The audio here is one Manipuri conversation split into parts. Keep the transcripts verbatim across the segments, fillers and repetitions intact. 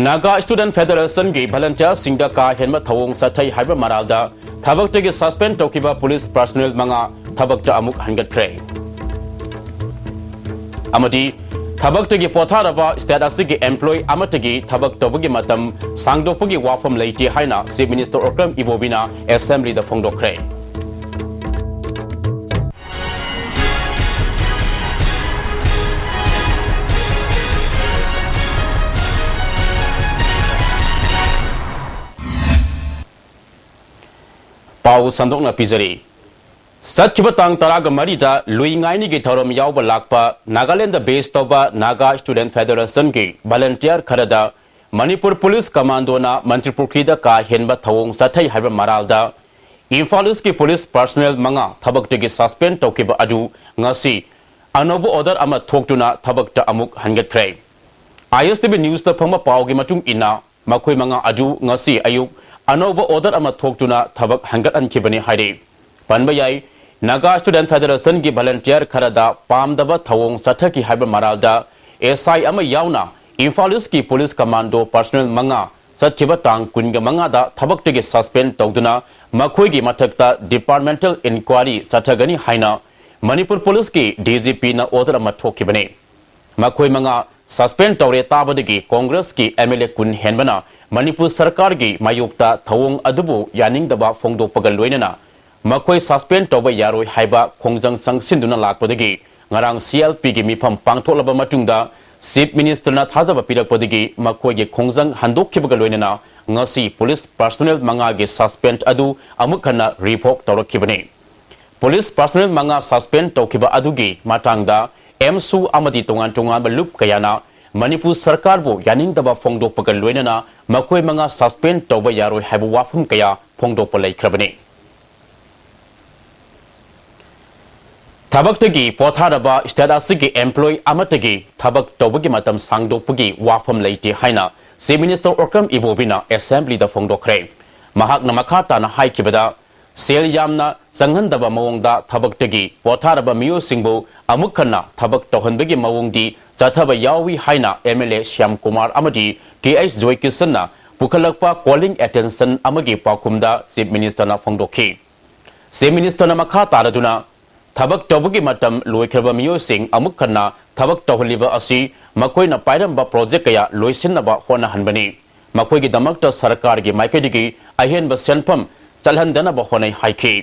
Naga Student Federationꯒꯤ volunteerꯁꯤꯡꯗ ꯀꯥ ꯍꯦꯟꯕ ꯊꯧꯑꯣꯡ ꯆꯠꯊꯩ ꯍꯥꯏꯕ ꯃꯔꯥꯜꯗ ꯊꯕꯛꯇꯒꯤ suspend ꯇꯧꯈꯤꯕ police personnel ꯃꯉꯥ ꯊꯕꯛꯇ ꯑꯃꯨꯛ ꯍꯟꯒꯠꯈ꯭ꯔꯦ꯫ ꯑꯃꯗꯤ ꯊꯕꯛꯇꯒꯤ ꯄꯣꯊꯥꯔꯕ state ꯑꯁꯤꯒꯤ employee ꯑꯃꯠꯇꯒꯤ ꯊꯕꯛ ꯇꯧꯕꯒꯤ ꯃꯇꯝ ꯁꯥꯡꯗꯣꯛꯄꯒꯤ ꯋꯥꯐꯝ ꯂꯩꯇꯦ ꯍꯥꯏꯅ Chief Minister ꯑꯣꯀ꯭ꯔꯝ ꯏꯕꯣꯕꯤꯅ Assemblyꯗ ꯐꯣꯡꯗꯣꯛꯈ꯭ꯔꯦ꯫ ꯄꯥꯎ ꯁꯟꯗꯣꯛꯅ ꯄꯤꯖꯔꯤ꯫ ꯆꯠꯈꯤꯕ ꯇꯥꯡ ꯇꯔꯥꯒ ꯃꯔꯤꯗ ꯂꯨꯏ ꯉꯥꯏꯅꯤꯒꯤ ꯊꯧꯔꯝ ꯌꯥꯎꯕ ꯂꯥꯛꯄ ꯅꯥꯒꯥꯂꯦꯟꯗ base ꯇꯧꯕ Naga Student Federationꯒꯤ volunteer ꯈꯔꯗ ꯃꯅꯤꯄꯨꯔ police commandoꯅ ꯃꯟꯇ꯭ꯔꯤꯄꯨꯈ꯭ꯔꯤꯗ ꯀꯥ ꯍꯦꯟꯕ ꯊꯧꯑꯣꯡ ꯆꯠꯊꯩ ꯍꯥꯏꯕ ꯃꯔꯥꯜꯗ Imphal Eastꯀꯤ police personnel ꯃꯉꯥ ꯊꯕꯛꯇꯒꯤ suspend ꯇꯧꯈꯤꯕ ꯑꯗꯨ ꯉꯁꯤ ꯑꯅꯧꯕ order ꯑꯃ ꯊꯣꯛꯇꯨꯅ ꯊꯕꯛꯇ ꯑꯃꯨꯛ ꯍꯟꯒꯠꯈ꯭ꯔꯦ꯫ ISTV Newsꯇ ꯐꯪꯕ ꯄꯥꯎꯒꯤ ꯃꯇꯨꯡ ꯏꯟꯅ, ꯃꯈꯣꯏ ꯃꯉꯥ ꯑꯗꯨ ꯉꯁꯤ ꯑꯌꯨꯛ ꯑꯅꯧꯕ order ꯑꯃ ꯊꯣꯛꯇꯨꯅ ꯊꯕꯛ ꯍꯟꯒꯠꯍꯟꯈꯤꯕꯅꯤ ꯍꯥꯏꯔꯤ꯫ ꯄꯟꯕ ꯌꯥꯏ, Naga Student Federationꯒꯤ volunteer ꯈꯔꯗ ꯄꯥꯝꯗꯕ ꯊꯧꯑꯣꯡ ꯆꯠꯊꯈꯤ ꯍꯥꯏꯕ ꯃꯔꯥꯜꯗ SI ꯑꯃ ꯌꯥꯎꯅ Imphal Eastꯀꯤ police commando personnel ꯃꯉꯥ ꯆꯠꯈꯤꯕ ꯇꯥꯡ ꯀꯨꯟꯒ ꯃꯉꯥꯗ ꯊꯕꯛꯇꯒꯤ suspend ꯇꯧꯗꯨꯅ ꯃꯈꯣꯏꯒꯤ ꯃꯊꯛꯇ departmental inquiry ꯆꯠꯊꯒꯅꯤ ꯍꯥꯏꯅ ꯃꯅꯤꯄꯨꯔ policeꯀꯤ DGPꯅ order ꯑꯃ ꯊꯣꯛꯈꯤꯕꯅꯤ꯫ ꯃꯈꯣꯏ ꯃꯉꯥ suspend ꯇꯧꯔꯦ ꯇꯥꯕꯗꯒꯤ Congressꯀꯤ MLA ꯀꯨꯟ ꯍꯦꯟꯕꯅ ꯃꯅꯤꯄꯨꯔ ꯁꯔꯀꯥꯔꯒꯤ ꯃꯥꯌꯣꯛꯇ ꯊꯧꯑꯣꯡ ꯑꯗꯨꯕꯨ ꯌꯥꯅꯤꯡꯗꯕ ꯐꯣꯡꯗꯣꯛꯄꯒ ꯂꯣꯏꯅꯅ ꯃꯈꯣꯏ suspend ꯇꯧꯕ ꯌꯥꯔꯣꯏ ꯍꯥꯏꯕ ꯈꯣꯡꯖꯪ ꯆꯪꯁꯤꯟꯗꯨꯅ ꯂꯥꯛꯄꯗꯒꯤ ꯉꯔꯥꯡ CLPꯒꯤ ꯃꯤꯐꯝ ꯄꯥꯡꯊꯣꯛꯂꯕ ꯃꯇꯨꯡꯗ Chief Ministerꯅ ꯊꯥꯖꯕ ꯄꯤꯔꯛꯄꯗꯒꯤ ꯃꯈꯣꯏꯒꯤ ꯈꯣꯡꯖꯪ ꯍꯟꯗꯣꯛꯈꯤꯕꯒ ꯂꯣꯏꯅꯅ ꯉꯁꯤ police personnel ꯃꯉꯥꯒꯤ suspend ꯑꯗꯨ ꯑꯃꯨꯛ ꯍꯟꯅ revoke ꯇꯧꯔꯛꯈꯤꯕꯅꯤ꯫ Police personnel ꯃꯉꯥ suspend ꯇꯧꯈꯤꯕ ꯑꯗꯨꯒꯤ ꯃꯇꯥꯡꯗ MSU ꯑꯃꯗꯤ ꯇꯣꯉꯥꯟ ꯇꯣꯉꯥꯟꯕ ꯂꯨꯞ ꯀꯌꯥꯅ ꯃꯅꯤꯄꯨꯔ ꯁꯔꯀꯥꯔꯕꯨ ꯌꯥꯅꯤꯡꯗꯕ ꯐꯣꯡꯗꯣꯛꯄꯒ ꯂꯣꯏꯅꯅ ꯃꯈꯣꯏ ꯃꯉꯥ suspend ꯇꯧꯕ ꯌꯥꯔꯣꯏ ꯍꯥꯏꯕ ꯋꯥꯐꯝ ꯀꯌꯥ ꯐꯣꯡꯗꯣꯛꯄ ꯂꯩꯈ꯭ꯔꯕꯅꯤ꯫ ꯊꯕꯛꯇꯒꯤ ꯄꯣꯊꯥꯔꯕ state ꯑꯁꯤꯒꯤ employee ꯑꯃꯠꯇꯒꯤ ꯊꯕꯛ ꯇꯧꯕꯒꯤ ꯃꯇꯝ ꯁꯥꯡꯗꯣꯛꯄꯒꯤ ꯋꯥꯐꯝ ꯂꯩꯇꯦ ꯍꯥꯏꯅ Chief Minister ꯑꯣꯀ꯭ꯔꯝ ꯏꯕꯣꯕꯤꯅ Assemblyꯗ ꯐꯣꯡꯗꯣꯛꯈ꯭ꯔꯦ꯫ ꯃꯍꯥꯛꯅ ꯃꯈꯥ ꯇꯥꯅ ꯍꯥꯏꯈꯤꯕꯗ, ꯁꯦꯜ ꯌꯥꯝꯅ ꯆꯪꯍꯟꯗꯕ ꯃꯑꯣꯡꯗ ꯊꯕꯛꯇꯒꯤ ꯄꯣꯊꯥꯔꯕ ꯃꯤꯑꯣꯏꯁꯤꯡꯕꯨ ꯑꯃꯨꯛ ꯍꯟꯅ ꯊꯕꯛ ꯇꯧꯍꯟꯕꯒꯤ ꯃꯑꯣꯡꯗꯤ ꯆꯠꯊꯕ ꯌꯥꯎꯏ ꯍꯥꯏꯅ M L A Shyam Kumar ꯑꯃꯗꯤ K H ꯖꯣꯏꯀꯤꯁꯟꯅ ꯄꯨꯈꯠꯂꯛꯄ calling attention ꯑꯃꯒꯤ ꯄꯥꯎꯈꯨꯝꯗ Chief Minister ꯅ ꯐꯣꯡꯗꯣꯛꯈꯤ꯫ Chief Minister ꯅ ꯃꯈꯥ ꯇꯥꯔꯗꯨꯅ, ꯊꯕꯛ ꯇꯧꯕꯒꯤ ꯃꯇꯝ ꯂꯣꯏꯈ꯭ꯔꯕ ꯃꯤꯑꯣꯏꯁꯤꯡ ꯑꯃꯨꯛ ꯍꯟꯅ ꯊꯕꯛ ꯇꯧꯍꯜꯂꯤꯕ ꯑꯁꯤ ꯃꯈꯣꯏꯅ ꯄꯥꯏꯔꯝꯕ project ꯀꯌꯥ ꯂꯣꯏꯁꯤꯟꯅꯕ ꯍꯣꯠꯅꯍꯟꯕꯅꯤ꯫ ꯃꯈꯣꯏꯒꯤꯗꯃꯛꯇ ꯁꯔꯀꯥꯔꯒꯤ ꯃꯥꯏꯀꯩꯗꯒꯤ ꯑꯍꯦꯟꯕ ꯁꯦꯟꯐꯝ ꯆꯠꯍꯟꯗꯅꯕ ꯍꯣꯠꯅꯩ ꯍꯥꯏꯈꯤ꯫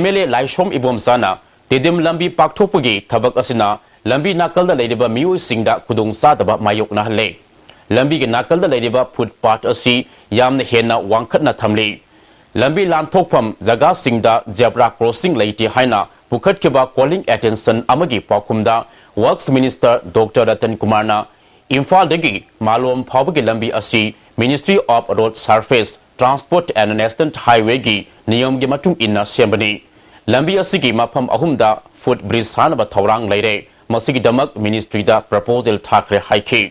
M L A ꯂꯥꯏꯁ꯭ꯔꯣꯝ ꯏꯕꯣꯝꯆꯥꯅ ꯇꯤꯗꯤꯝ ꯂꯝꯕꯤ ꯄꯥꯛꯊꯣꯛꯄꯒꯤ ꯊꯕꯛ ꯑꯁꯤꯅ ꯂꯝꯕꯤ ꯅꯥꯀꯜꯗ ꯂꯩꯔꯤꯕ ꯃꯤꯑꯣꯏꯁꯤꯡꯗ ꯈꯨꯗꯣꯡꯆꯥꯗꯕ ꯃꯥꯌꯣꯛꯅꯍꯜꯂꯦ꯫ ꯂꯝꯕꯤꯒꯤ ꯅꯥꯀꯜꯗ ꯂꯩꯔꯤꯕ footpath ꯑꯁꯤ ꯌꯥꯝꯅ ꯍꯦꯟꯅ ꯋꯥꯡꯈꯠꯅ ꯊꯝꯂꯤ꯫ ꯂꯝꯕꯤ ꯂꯥꯟꯊꯣꯛꯐꯝ ꯖꯒꯥꯁꯤꯡꯗ zebra crossing ꯂꯩꯇꯦ ꯍꯥꯏꯅ ꯄꯨꯈꯠꯈꯤꯕ calling attention ꯑꯃꯒꯤ ꯄꯥꯎꯈꯨꯝꯗ Works Minister Doctor ꯔꯇꯟ ꯀꯨꯃꯥꯔꯅ ꯏꯝꯐꯥꯜꯗꯒꯤ ꯃꯥꯂꯣꯝ ꯐꯥꯎꯕꯒꯤ ꯂꯝꯕꯤ ꯑꯁꯤ Ministry of Road Surface, Transport and National Highway ꯒꯤ ꯅꯤꯌꯝꯒꯤ ꯃꯇꯨꯡ ꯏꯟꯅ ꯁꯦꯝꯕꯅꯤ꯫ ꯂꯝꯕꯤ ꯑꯁꯤꯒꯤ ꯃꯐꯝ ꯑꯍꯨꯝꯗ foot bridge ꯁꯥꯅꯕ ꯊꯧꯔꯥꯡ ꯂꯩꯔꯦ꯫ ꯃꯁꯤꯒꯤꯗꯃꯛ ministry ꯗ proposal ꯊꯥꯈ꯭ꯔꯦ ꯍꯥꯏꯈꯤ꯫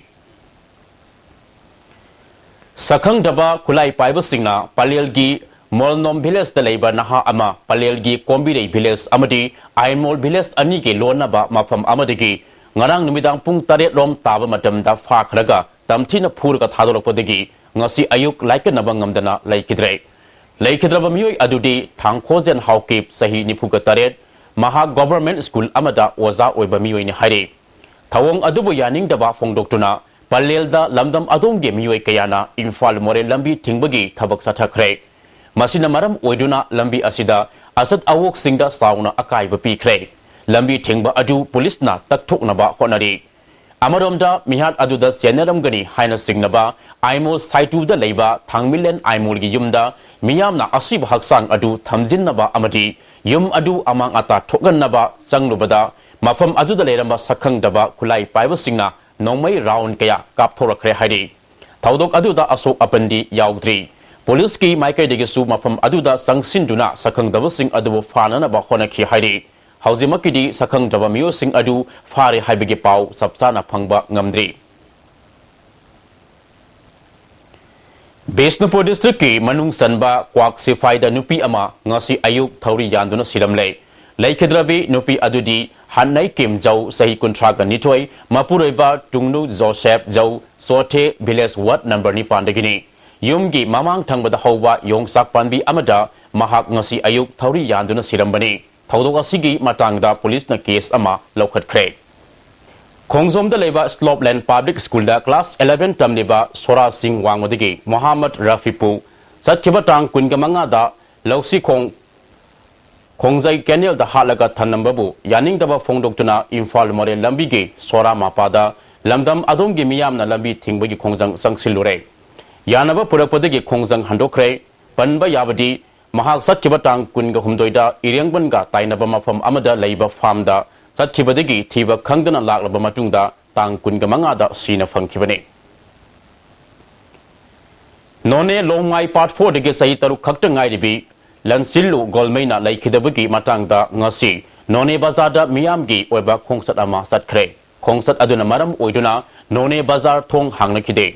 ꯁꯛꯈꯪꯗꯕ ꯈꯨꯠꯂꯥꯏ ꯄꯥꯏꯕꯁꯤꯡꯅ ꯄꯂꯦꯜꯒꯤ ꯃꯣꯜꯅꯣꯝ village ꯇ ꯂꯩꯕ ꯅꯍꯥ ꯑꯃ ꯄꯂꯦꯜꯒꯤ ꯀꯣꯝꯕꯤꯔꯩ village ꯑꯃꯗꯤ ꯑꯥꯏꯃꯣꯜ village ꯑꯅꯤꯒꯤ ꯂꯣꯟꯅꯕ ꯃꯐꯝ ꯑꯃꯗꯒꯤ ꯉꯔꯥꯡ ꯅꯨꯃꯤꯗꯥꯡ ꯄꯨꯡ ꯇꯔꯦꯠ ꯔꯣꯝ ꯇꯥꯕ ꯃꯇꯝꯗ ꯐꯥꯈ꯭ꯔꯒ ꯇꯝꯊꯤꯅ ꯐꯨꯔꯒ ꯊꯥꯗꯣꯔꯛꯄꯗꯒꯤ ꯉꯁꯤ ꯑꯌꯨꯛ ꯂꯥꯏꯀꯠꯅꯕ ꯉꯝꯗꯅ ꯂꯩꯈꯤꯗ꯭ꯔꯦ꯫ ꯂꯩꯈꯤꯗ꯭ꯔꯕ ꯃꯤꯑꯣꯏ ꯑꯗꯨꯗꯤ ꯊꯥꯡꯈꯣꯖꯦꯟ ꯍꯥꯎꯀꯤꯞ, ꯆꯍꯤ ꯅꯤꯐꯨꯒ ꯇꯔꯦꯠ, ꯃꯍꯥꯛ government school ꯑꯃꯗ ꯑꯣꯖꯥ ꯑꯣꯏꯕ ꯃꯤꯑꯣꯏꯅꯤ ꯍꯥꯏꯔꯤ꯫ ꯊꯧꯑꯣꯡ ꯑꯗꯨꯕꯨ ꯌꯥꯅꯤꯡꯗꯕ ꯐꯣꯡꯗꯣꯛꯇꯨꯅ ꯄꯂꯦꯜꯗ ꯂꯝꯗꯝ ꯑꯗꯣꯝꯒꯤ ꯃꯤꯑꯣꯏ ꯀꯌꯥꯅ ꯏꯝꯐꯥꯜ ꯃꯣꯔꯦ ꯂꯝꯕꯤ ꯊꯤꯡꯕꯒꯤ ꯊꯕꯛ ꯆꯠꯊꯈ꯭ꯔꯦ꯫ ꯃꯁꯤꯅ ꯃꯔꯝ ꯑꯣꯏꯗꯨꯅ ꯂꯝꯕꯤ ꯑꯁꯤꯗ ꯑꯆꯠ ꯑꯋꯣꯛꯁꯤꯡꯗ ꯆꯥꯎꯅ ꯑꯀꯥꯏꯕ ꯄꯤꯈ꯭ꯔꯦ꯫ ꯂꯝꯕꯤ ꯊꯤꯡꯕ ꯑꯗꯨ ꯄꯨꯂꯤꯁꯅ ꯇꯛꯊꯣꯛꯅꯕ ꯍꯣꯠꯅꯔꯤ꯫ ꯑꯃꯔꯣꯝꯗ ꯃꯤꯍꯥꯠ ꯑꯗꯨꯗ ꯆꯦꯟꯅꯔꯝꯒꯅꯤ ꯍꯥꯏꯅ ꯆꯤꯡꯅꯕ ꯑꯥꯏꯃꯣꯜ ꯁꯥꯏꯇꯨꯗ ꯂꯩꯕ ꯊꯥꯡꯃꯤꯂꯦꯟ ꯑꯥꯏꯃꯣꯜꯒꯤ ꯌꯨꯝꯗ ꯃꯤꯌꯥꯝꯅ ꯑꯁꯤꯕ ꯍꯛꯆꯥꯡ ꯑꯗꯨ ꯊꯝꯖꯤꯟꯅꯕ ꯑꯃꯗꯤ ꯌꯨꯝ ꯑꯗꯨ ꯑꯃꯥꯡ ꯑꯇꯥ ꯊꯣꯛꯍꯟꯅꯕ ꯆꯪꯂꯨꯕꯗ ꯃꯐꯝ ꯑꯗꯨꯗ ꯂꯩꯔꯝꯕ ꯁꯛꯈꯪꯗꯕ ꯈꯨꯠꯂꯥꯏ ꯄꯥꯏꯕꯁꯤꯡꯅ ꯅꯣꯡꯃꯩ round ꯀꯌꯥ ꯀꯥꯞꯊꯣꯔꯛꯈ꯭ꯔꯦ ꯍꯥꯏꯔꯤ꯫ ꯊꯧꯗꯣꯛ ꯑꯗꯨꯗ ꯑꯁꯣꯛ ꯑꯄꯟꯗꯤ ꯌꯥꯎꯗ꯭ꯔꯤ꯫ ꯄꯨꯂꯤꯁꯀꯤ ꯃꯥꯏꯀꯩꯗꯒꯤꯁꯨ ꯃꯐꯝ ꯑꯗꯨꯗ ꯆꯪꯁꯤꯟꯗꯨꯅ ꯁꯛꯈꯪꯗꯕꯁꯤꯡ ꯑꯗꯨꯕꯨ ꯐꯥꯅꯅꯕ ꯍꯣꯠꯅꯈꯤ ꯍꯥꯏꯔꯤ꯫ ꯍꯧꯖꯤꯛꯃꯛꯀꯤꯗꯤ ꯁꯛꯈꯪꯗꯕ ꯃꯤꯑꯣꯏꯁꯤꯡ ꯑꯗꯨ ꯐꯥꯔꯦ ꯍꯥꯏꯕꯒꯤ ꯄꯥꯎ ꯆꯞ ꯆꯥꯅ ꯐꯪꯕ ꯉꯝꯗ꯭ꯔꯤ꯫ ꯕꯤꯁꯅꯨꯄꯨꯔ ꯗꯤꯁꯇ꯭ꯔꯤꯛꯀꯤ ꯃꯅꯨꯡ ꯆꯟꯕ ꯀ꯭ꯋꯥꯛ ꯁꯤꯐꯥꯏꯗ ꯅꯨꯄꯤ ꯑꯃ ꯉꯁꯤ ꯑꯌꯨꯛ ꯊꯧꯔꯤ ꯌꯥꯟꯗꯨꯅ ꯁꯤꯔꯝꯂꯦ꯫ ꯂꯩꯈꯤꯗ꯭ꯔꯕꯤ ꯅꯨꯄꯤ ꯑꯗꯨꯗꯤ ꯍꯟꯅꯩ ꯀꯤꯝ ꯖꯧ, ꯆꯍꯤ ꯀꯨꯟꯊ꯭ꯔꯥꯒ ꯅꯤꯊꯣꯏ, ꯃꯄꯨꯔꯣꯏꯕ ꯇꯨꯡꯅꯨ ꯖꯣꯁꯦꯐ ꯖꯧ, ꯆꯣꯊꯦ ꯚꯤꯂꯦꯖ ꯋꯥꯔꯗ ꯅꯝꯕꯔ ꯅꯤꯄꯥꯟꯗꯒꯤꯅꯤ꯫ ꯌꯨꯝꯒꯤ ꯃꯃꯥꯡ ꯊꯪꯕꯗ ꯍꯧꯕ ꯌꯣꯡꯆꯥꯛ ꯄꯥꯝꯕꯤ ꯑꯃꯗ ꯃꯍꯥꯛ ꯉꯁꯤ ꯑꯌꯨꯛ ꯊꯧꯔꯤ ꯌꯥꯟꯗꯨꯅ ꯁꯤꯔꯝꯕꯅꯤ꯫ ꯊꯧꯗꯣꯛ ꯑꯁꯤꯒꯤ ꯃꯇꯥꯡꯗ ꯄꯨꯂꯤꯁꯅ ꯀꯦꯁ ꯑꯃ ꯂꯧꯈꯠꯈ꯭ꯔꯦ꯫ ꯈꯣꯡꯖꯣꯝꯗ ꯂꯩꯕ ꯁ꯭ꯂꯣꯞꯂꯦꯟ ꯄꯕ꯭ꯂꯤꯛ ꯁ꯭ꯀꯨꯜꯗ ꯀ꯭ꯂꯥꯁ eleven ꯇꯝꯂꯤꯕ ꯁꯣꯔꯥ ꯁꯤꯡ ꯋꯥꯡꯃꯗꯒꯤ ꯃꯣꯍꯥꯃꯗ ꯔꯐꯤꯄꯨ ꯆꯠꯈꯤꯕ ꯇꯥꯡ ꯀꯨꯟꯒ ꯃꯉꯥꯗ ꯂꯧꯁꯤꯈꯣꯡ ꯈꯣꯡꯖꯩ ꯀꯦꯅꯦꯜꯗ ꯍꯥꯠꯂꯒ ꯊꯝꯂꯝꯕꯕꯨ ꯌꯥꯅꯤꯡꯗꯕ ꯐꯣꯡꯗꯣꯛꯇꯨꯅ ꯏꯝꯐꯥꯜ ꯃꯣꯔꯦ ꯂꯝꯕꯤꯒꯤ ꯁꯣꯔꯥ ꯃꯄꯥꯗ ꯂꯝꯗꯝ ꯑꯗꯣꯝꯒꯤ ꯃꯤꯌꯥꯝꯅ ꯂꯝꯕꯤ ꯊꯤꯡꯕꯒꯤ ꯈꯣꯡꯖꯪ ꯆꯪꯁꯤꯜꯂꯨꯔꯦ꯫ ꯌꯥꯅꯕ ꯄꯨꯔꯛꯄꯗꯒꯤ ꯈꯣꯡꯖꯪ ꯍꯟꯗꯣꯛꯈ꯭ꯔꯦ꯫ ꯄꯟꯕ ꯌꯥꯕꯗꯤ, ꯃꯍꯥꯛ ꯆꯠꯈꯤꯕ ꯇꯥꯡ ꯀꯨꯟꯒ ꯍꯨꯝꯗꯣꯏꯗ ꯏꯔꯦꯡꯕꯟꯒ ꯇꯥꯏꯅꯕ ꯃꯐꯝ ꯑꯃꯗ ꯂꯩꯕ ꯐꯥꯝꯗ ꯆꯠꯈꯤꯕꯗꯒꯤ ꯊꯤꯕ ꯈꯪꯗꯅ ꯂꯥꯛꯂꯕ ꯃꯇꯨꯡꯗ ꯇꯥꯡ ꯀꯨꯟꯒ ꯃꯉꯥꯗ ꯁꯤꯅ ꯐꯪꯈꯤꯕꯅꯤ꯫ ꯅꯣꯅꯦ ꯂꯣꯡꯃꯥꯏ ꯄꯥꯔꯠ ꯐꯣꯔꯗꯒꯤ ꯆꯍꯤ ꯇꯔꯨꯛ ꯈꯛꯇ ꯉꯥꯏꯔꯤꯕꯤ ꯂꯟꯁꯤꯜꯂꯨ ꯒꯣꯜꯃꯩꯅ ꯂꯩꯈꯤꯗꯕꯒꯤ ꯃꯇꯥꯡꯗ ꯉꯁꯤ ꯅꯣꯅꯦ ꯕꯖꯥꯔꯗ ꯃꯤꯌꯥꯝꯒꯤ ꯑꯣꯏꯕ ꯈꯣꯡꯆꯠ ꯑꯃ ꯆꯠꯈ꯭ꯔꯦ꯫ ꯈꯣꯡꯆꯠ ꯑꯗꯨꯅ ꯃꯔꯝ ꯑꯣꯏꯗꯨꯅ ꯅꯣꯅꯦ ꯕꯖꯥꯔ ꯊꯣꯡ ꯍꯥꯡꯅꯈꯤꯗꯦ꯫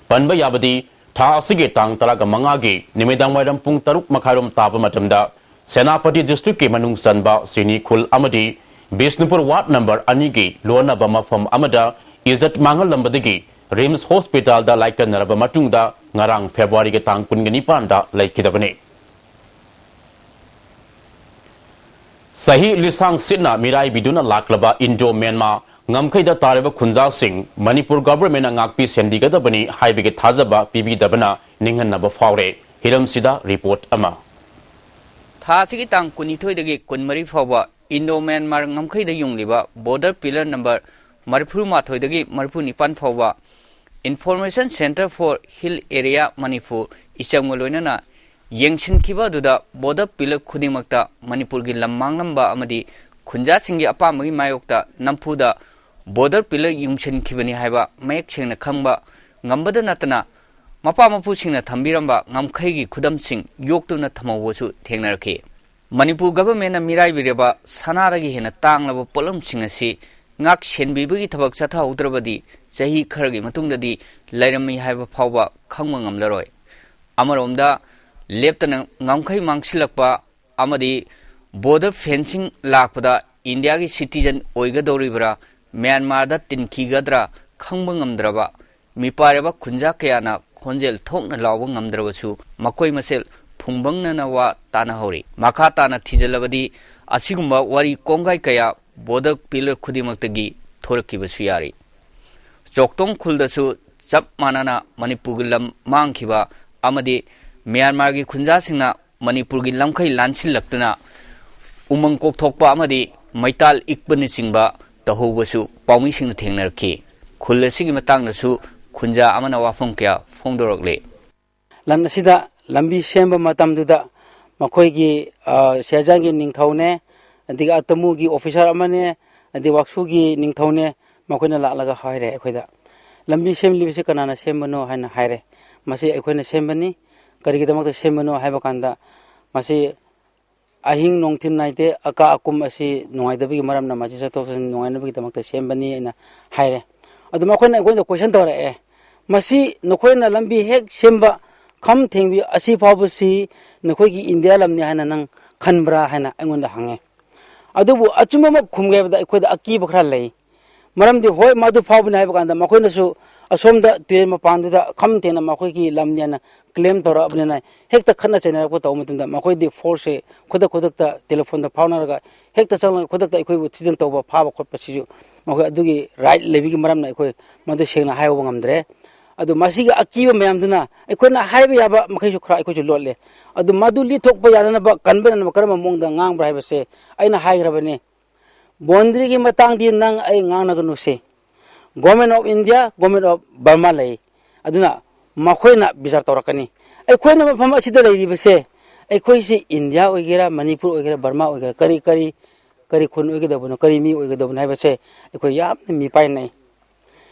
ꯄꯟꯕ ꯌꯥꯕꯗꯤ, ꯊꯥ ꯑꯁꯤꯒꯤ ꯇꯥꯡ ꯇꯔꯥꯒ ꯃꯉꯥꯒꯤ ꯅꯨꯃꯤꯗꯥꯡ ꯋꯥꯏꯔꯝ ꯄꯨꯡ ꯇꯔꯨꯛ ꯃꯈꯥꯏꯔꯣꯝ ꯇꯥꯕ ꯃꯇꯝꯗ ꯁꯦꯅꯥꯄꯇꯤ ꯗꯤꯁꯇ꯭ꯔꯤꯛꯀꯤ ꯃꯅꯨꯡ ꯆꯟꯕ ꯆꯤꯅꯤꯈꯨꯜ ꯑꯃꯗꯤ ꯕꯤꯁꯅꯨꯄꯨꯔ ꯋꯥꯔꯗ ꯅꯝꯕꯔ ꯑꯅꯤꯒꯤ ꯂꯣꯟꯅꯕ ꯃꯐꯝ ꯑꯃꯗ ꯏꯖꯠ ꯃꯥꯡꯍꯜꯂꯝꯕꯗꯒꯤ ꯔꯤꯝꯁ ꯍꯣꯁꯄꯤꯇꯥꯜꯗ ꯂꯥꯏꯀꯠꯅꯔꯕ ꯃꯇꯨꯡꯗ ꯉꯔꯥꯡ ꯐꯦꯕ꯭ꯔꯨꯋꯥꯔꯤꯒꯤ ꯇꯥꯡ ꯀꯨꯟꯒ ꯅꯤꯄꯥꯟꯗ ꯂꯩꯈꯤꯗꯕꯅꯤ꯫ ꯆꯍꯤ ꯂꯤꯁꯥꯡ ꯁꯤꯠꯅ ꯃꯤꯔꯥꯏꯕꯤꯗꯨꯅ ꯂꯥꯛꯂꯕ ꯏꯟꯗꯣ ꯃ꯭ꯌꯥꯟꯃꯥꯔ ꯉꯝꯈꯩꯗ ꯇꯥꯔꯤꯕ ꯈꯨꯟꯖꯥꯁꯤꯡ ꯃꯅꯤꯄꯨꯔ ꯒꯚꯔꯟꯃꯦꯟꯠꯅ ꯉꯥꯛꯄꯤ ꯁꯦꯟꯕꯤꯒꯗꯕꯅꯤ ꯍꯥꯏꯕꯒꯤ ꯊꯥꯖꯕ ꯄꯤꯕꯤꯗꯕꯅ ꯅꯤꯡꯍꯟꯅꯕ ꯐꯥꯎꯔꯦ꯫ ꯍꯤꯔꯝꯁꯤꯗ ꯔꯤꯄꯣꯔꯠ ꯑꯃ꯫ ꯊꯥ ꯑꯁꯤꯒꯤ ꯇꯥꯡ ꯀꯨꯟꯅꯤꯊꯣꯏꯗꯒꯤ ꯀꯨꯟꯃꯔꯤ ꯐꯥꯎꯕ ꯏꯟꯗꯣ ꯃ꯭ꯌꯥꯟꯃꯥꯔ ꯉꯝꯈꯩꯗ ꯌꯨꯡꯂꯤꯕ ꯕꯣꯔꯗꯔ ꯄꯤꯂꯔ ꯅꯝꯕꯔ ꯃꯔꯤꯐꯨ ꯃꯥꯊꯣꯏꯗꯒꯤ ꯃꯔꯤꯐꯨ ꯅꯤꯄꯥꯟ ꯐꯥꯎꯕ Information Centre for Hill Area Manipur ꯏꯆꯝꯒ ꯂꯣꯏꯅꯅ ꯌꯦꯡꯁꯤꯟꯈꯤꯕ ꯑꯗꯨꯗ ꯕꯣꯔꯗꯔ ꯄꯤꯂꯔ ꯈꯨꯗꯤꯡꯃꯛꯇ ꯃꯅꯤꯄꯨꯔꯒꯤ ꯂꯝ ꯃꯥꯡꯂꯝꯕ ꯑꯃꯗꯤ ꯈꯨꯟꯖꯥꯁꯤꯡꯒꯤ ꯑꯄꯥꯝꯕꯒꯤ ꯃꯥꯌꯣꯛꯇ ꯅꯝꯐꯨꯗ ꯕꯣꯔꯗꯔ ꯄꯤꯂꯔ ꯌꯨꯡꯁꯤꯟꯈꯤꯕꯅꯤ ꯍꯥꯏꯕ ꯃꯌꯦꯛ ꯁꯦꯡꯅ ꯈꯪꯕ ꯉꯝꯕꯗ ꯅꯠꯇꯅ, ꯃꯄꯥ ꯃꯄꯨꯁꯤꯡꯅ ꯊꯝꯕꯤꯔꯝꯕ ꯉꯝꯈꯩꯒꯤ ꯈꯨꯗꯝꯁꯤꯡ ꯌꯣꯛꯇꯨꯅ ꯊꯝꯍꯧꯕꯁꯨ ꯊꯦꯡꯅꯔꯛꯈꯤ꯫ ꯃꯅꯤꯄꯨꯔ ꯒꯚꯔꯟꯃꯦꯟꯠꯅ ꯃꯤꯔꯥꯏꯕꯤꯔꯕ ꯁꯅꯥꯗꯒꯤ ꯍꯦꯟꯅ ꯇꯥꯡꯂꯕ ꯄꯣꯠꯂꯝꯁꯤꯡ ꯑꯁꯤ ꯉꯥꯛ ꯁꯦꯟꯕꯤꯕꯒꯤ ꯊꯕꯛ ꯆꯠꯊꯍꯧꯗ꯭ꯔꯕꯗꯤ ꯆꯍꯤ ꯈꯔꯒꯤ ꯃꯇꯨꯡꯗꯗꯤ ꯂꯩꯔꯝꯃꯤ ꯍꯥꯏꯕ ꯐꯥꯎꯕ ꯈꯪꯕ ꯉꯝꯂꯔꯣꯏ꯫ ꯑꯃꯔꯣꯝꯗ ꯂꯦꯞꯇꯅ ꯉꯝꯈꯩ ꯃꯥꯡꯁꯤꯜꯂꯛꯄ ꯑꯃꯗꯤ ꯕꯣꯔꯗꯔ ꯐꯦꯟꯁꯤꯡ ꯂꯥꯛꯄꯗ ꯏꯟꯗꯤꯌꯥꯒꯤ ꯁꯤꯇꯤꯖꯟ ꯑꯣꯏꯒꯗꯧꯔꯤꯕ꯭ꯔꯥ, ꯃ꯭ꯌꯥꯟꯃꯥꯔꯗ ꯇꯤꯟꯈꯤꯒꯗ꯭ꯔꯥ ꯈꯪꯕ ꯉꯝꯗ꯭ꯔꯕ ꯃꯤꯄꯥꯏꯔꯕ ꯈꯨꯟꯖꯥ ꯀꯌꯥꯅ ꯈꯣꯟꯖꯦꯜ ꯊꯣꯛꯅ ꯂꯥꯎꯕ ꯉꯝꯗ꯭ꯔꯕꯁꯨ ꯃꯈꯣꯏ ꯃꯁꯦꯜ ꯐꯨꯡꯕꯪꯅꯅ ꯋꯥ ꯇꯥꯅꯍꯧꯔꯤ꯫ ꯃꯈꯥ ꯇꯥꯅ ꯊꯤꯖꯤꯜꯂꯕꯗꯤ ꯑꯁꯤꯒꯨꯝꯕ ꯋꯥꯔꯤ ꯀꯣꯡꯒꯥꯏ ꯀꯌꯥ ꯕꯣꯔꯗꯔ ꯄꯤꯂꯔ ꯈꯨꯗꯤꯡꯃꯛꯇꯒꯤ ꯊꯣꯔꯛꯈꯤꯕꯁꯨ ꯌꯥꯔꯤ꯫ ꯆꯣꯛꯇꯣꯡ ꯈꯨꯜꯗꯁꯨ ꯆꯞ ꯃꯥꯟꯅꯅ ꯃꯅꯤꯄꯨꯔꯒꯤ ꯂꯝ ꯃꯥꯡꯈꯤꯕ ꯑꯃꯗꯤ ꯃ꯭ꯌꯥꯟꯃꯥꯔꯒꯤ ꯈꯨꯟꯖꯥꯁꯤꯡꯅ ꯃꯅꯤꯄꯨꯔꯒꯤ ꯂꯝꯈꯩ ꯂꯥꯟꯁꯤꯜꯂꯛꯇꯨꯅ ꯎꯃꯪ ꯀꯣꯛꯊꯣꯛꯄ ꯑꯃꯗꯤ ꯃꯩꯇꯥꯜ ꯏꯛꯄꯅꯆꯤꯡꯕ ꯇꯧꯍꯧꯕꯁꯨ ꯄꯥꯎꯃꯤꯁꯤꯡꯅ ꯊꯦꯡꯅꯔꯛꯈꯤ꯫ ꯈꯨꯜ ꯑꯁꯤꯒꯤ ꯃꯇꯥꯡꯗꯁꯨ ꯈꯨꯟꯖꯥ ꯑꯃꯅ ꯋꯥꯐꯝ ꯀꯌꯥ ꯐꯣꯡꯗꯣꯔꯛꯂꯤ꯫ ꯂꯟ ꯑꯁꯤꯗ ꯂꯝꯕꯤ ꯁꯦꯝꯕ ꯃꯇꯝꯗꯨꯗ ꯃꯈꯣꯏꯒꯤ, ꯑ, ꯁꯤꯌꯥꯖꯥꯟꯒꯤ ꯅꯤꯡꯊꯧꯅꯦ, ꯑꯗꯒꯤ ꯑꯇꯃꯨꯒꯤ ꯑꯣꯐꯤꯁꯥꯔ ꯑꯃꯅꯦ, ꯑꯗꯩ ꯋꯥꯛꯁꯨꯒꯤ ꯅꯤꯡꯊꯧꯅꯦ, ꯃꯈꯣꯏꯅ ꯂꯥꯛꯂꯒ ꯍꯥꯏꯔꯦ ꯑꯩꯈꯣꯏꯗ, "ꯂꯝꯕꯤ ꯁꯦꯝꯂꯤꯕꯁꯤ ꯀꯅꯥꯅ ꯁꯦꯝꯕꯅꯣ?" ꯍꯥꯏꯅ ꯍꯥꯏꯔꯦ꯫ "ꯃꯁꯤ ꯑꯩꯈꯣꯏꯅ ꯁꯦꯝꯕꯅꯤ꯫ ꯀꯔꯤꯒꯤꯗꯃꯛꯇ ꯁꯦꯝꯕꯅꯣ?" ꯍꯥꯏꯕ ꯀꯥꯟꯗ, "ꯃꯁꯤ ꯑꯍꯤꯡ ꯅꯨꯡꯊꯤꯜ ꯅꯥꯏꯗꯦ, ꯑꯀꯥ ꯑꯀꯨꯝ ꯑꯁꯤ ꯅꯨꯡꯉꯥꯏꯇꯕꯒꯤ ꯃꯔꯝꯅ ꯃꯁꯤ ꯆꯠꯊꯣꯛ ꯆꯠꯁꯤꯟ ꯅꯨꯡꯉꯥꯏꯅꯕꯒꯤꯗꯃꯛꯇ ꯁꯦꯝꯕꯅꯤ" ꯍꯥꯏꯅ ꯍꯥꯏꯔꯦ꯫ ꯑꯗꯨ ꯃꯈꯣꯏꯅ ꯑꯩꯈꯣꯏꯗ ꯀꯣꯏꯁꯟ ꯇꯧꯔꯛꯑꯦ, "ꯃꯁꯤ ꯅꯈꯣꯏꯅ ꯂꯝꯕꯤ ꯍꯦꯛ ꯁꯦꯝꯕ ꯈꯝ ꯊꯦꯡꯕꯤ ꯑꯁꯤ ꯐꯥꯎꯕꯁꯤ ꯅꯈꯣꯏꯒꯤ ꯏꯟꯗꯤꯌꯥ ꯂꯝꯅꯤ ꯍꯥꯏꯅ ꯅꯪ ꯈꯟꯕ꯭ꯔꯥ?" ꯍꯥꯏꯅ ꯑꯩꯉꯣꯟꯗ ꯍꯪꯉꯦ꯫ ꯑꯗꯨꯕꯨ ꯑꯆꯨꯝꯕꯃꯛ ꯈꯨꯝꯒꯦ ꯍꯥꯏꯕꯗ ꯑꯩꯈꯣꯏꯗ ꯑꯀꯤꯕ ꯈꯔ ꯂꯩ꯫ ꯃꯔꯝꯗꯤ ꯍꯣꯏ, ꯃꯗꯨ ꯐꯥꯎꯕꯅꯤ ꯍꯥꯏꯕ ꯀꯥꯟꯗ ꯃꯈꯣꯏꯅꯁꯨ ꯑꯁꯣꯝꯗ ꯇꯨꯔꯦꯜ ꯃꯄꯥꯟꯗꯨꯗ ꯈꯝ ꯊꯦꯡꯅ ꯃꯈꯣꯏꯒꯤ ꯂꯝꯅꯤ ꯍꯥꯏꯅ ꯀ꯭ꯂꯦꯝ ꯇꯧꯔꯛꯑꯕꯅꯤꯅ ꯍꯦꯛꯇ ꯈꯠꯅ ꯆꯩꯅꯔꯛꯄ ꯇꯧꯕ ꯃꯇꯝꯗ ꯃꯈꯣꯏꯗꯤ ꯐꯣꯔꯁꯁꯦ ꯈꯨꯗꯛ ꯈꯨꯗꯛꯇ ꯇꯦꯂꯤꯐꯣꯟꯗ ꯐꯥꯎꯅꯔꯒ ꯍꯦꯛꯇ ꯆꯪꯂꯒ ꯈꯨꯗꯛꯇ ꯑꯩꯈꯣꯏꯕꯨ ꯊ꯭ꯔꯤꯇꯟ ꯇꯧꯕ, ꯐꯥꯕ ꯈꯣꯠꯄꯁꯤꯁꯨ ꯃꯈꯣꯏ ꯑꯗꯨꯒꯤ ꯔꯥꯏꯠ ꯂꯩꯕꯒꯤ ꯃꯔꯝꯅ ꯑꯩꯈꯣꯏ ꯃꯗꯨ ꯁꯦꯡꯅ ꯍꯥꯏꯍꯧꯕ ꯉꯝꯗ꯭ꯔꯦ꯫ ꯑꯗꯨ ꯃꯁꯤꯒꯤ ꯑꯀꯤꯕ ꯃꯌꯥꯝꯗꯨꯅ ꯑꯩꯈꯣꯏꯅ ꯍꯥꯏꯕ ꯌꯥꯕ ꯃꯈꯩꯁꯨ ꯈꯔ ꯑꯩꯈꯣꯏꯁꯨ ꯂꯣꯠꯂꯦ꯫ ꯑꯗꯨ ꯃꯗꯨ ꯂꯤꯊꯣꯛꯄ ꯌꯥꯅꯅꯕ ꯀꯟꯕ ꯌꯥꯅꯕ ꯀꯔꯝꯕ ꯃꯑꯣꯡꯗ ꯉꯥꯡꯕ꯭ꯔꯥ ꯍꯥꯏꯕꯁꯦ ꯑꯩꯅ ꯍꯥꯏꯈ꯭ꯔꯕꯅꯤ꯫ ꯕꯣꯟꯗ꯭ꯔꯤꯒꯤ ꯃꯇꯥꯡꯗꯤ ꯅꯪ ꯑꯩ ꯉꯥꯡꯅꯒꯅꯨꯁꯦ꯫ Government of India, Government of Burma ꯂꯩ꯫ ꯑꯗꯨꯅ ꯃꯈꯣꯏꯅ ꯕꯤꯆꯥꯔ ꯇꯧꯔꯛꯀꯅꯤ꯫ ꯑꯩꯈꯣꯏꯅ ꯃꯐꯝ ꯑꯁꯤꯗ ꯂꯩꯔꯤꯕꯁꯦ, ꯑꯩꯈꯣꯏꯁꯤ ꯏꯟꯗꯤꯌꯥ ꯑꯣꯏꯒꯦꯔꯥ, ꯃꯅꯤꯄꯨꯔ ꯑꯣꯏꯒꯦꯔꯥ, ꯕꯔꯃꯥ ꯑꯣꯏꯒꯦꯔꯥ, ꯀꯔꯤ, ꯀꯔꯤ, ꯀꯔꯤ ꯈꯨꯟ ꯑꯣꯏꯒꯗꯕꯅꯣ, ꯀꯔꯤ ꯃꯤ ꯑꯣꯏꯒꯗꯕꯅꯣ ꯍꯥꯏꯕꯁꯦ ꯑꯩꯈꯣꯏ ꯌꯥꯝꯅ ꯃꯤꯄꯥꯏꯅꯩ꯫